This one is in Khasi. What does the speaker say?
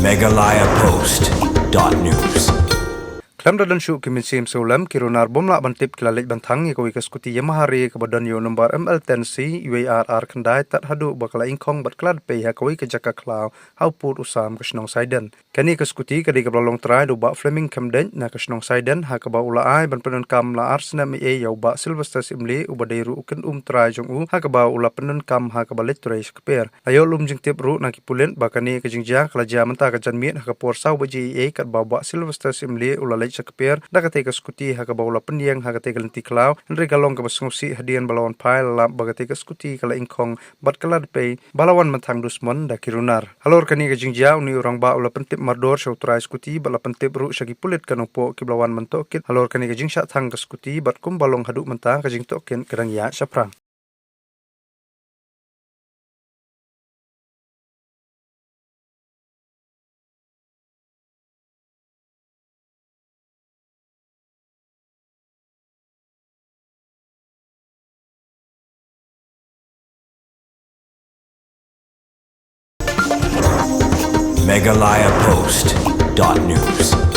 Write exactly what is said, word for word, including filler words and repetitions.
Meghalaya Post dot news. Khlem da don shuh ki mynsiem sngewlem, ki runar bym lah ban tip ki la leit ban thang ïa kawei ka skuti Yamaha Re kaba don ïa u nombar M L ten C U A R R khyndai tad haduh ba ka la ingkhong bad ka la dpei ha kawei ka jaka khlaw ha u pud u sam ka shnong Saiden. Kane ka skuti ka dei kaba la long trai da u Bah Fleming Khymdeit na ka shnong Saiden, ha kaba u la ai ban pyndonkam la ar snem ei ei ïa u Bah Sylvester Syiemlieh uba dei ruh u kynum trai jong u, ha kaba u la pyndonkam ha kaba leit trei sha kper. La ïoh lum jingtip ruh na ki pulit ba kane ka jingjia ka la jia mynta ka janmiet ha ka por saw baje ei ei, katba u Bah Sylvester Syiemlieh u la leit sha kper da katei ka skuti ha kaba u la pynïeng ha katei ka lynti khlaw, hynrei ka long kaba sngewsih hadien ba la wan phai la lap ba katei ka skuti ka la ingkhong bad ka la dpei, ba la wan ban thang dusmon da ki runar. Halor kane ka jingjia, une u rangbah u la pyntip mardor sha u trai skuti bad la pyntip ruh sha ki pulit ka Nongpoh kiba la wan ban tohkit halor kane ka jingshah thang ka skuti, bad kumba long haduh mynta ka jingtohkit ka dang ïaid shaphrang. Meghalaya Post dot news.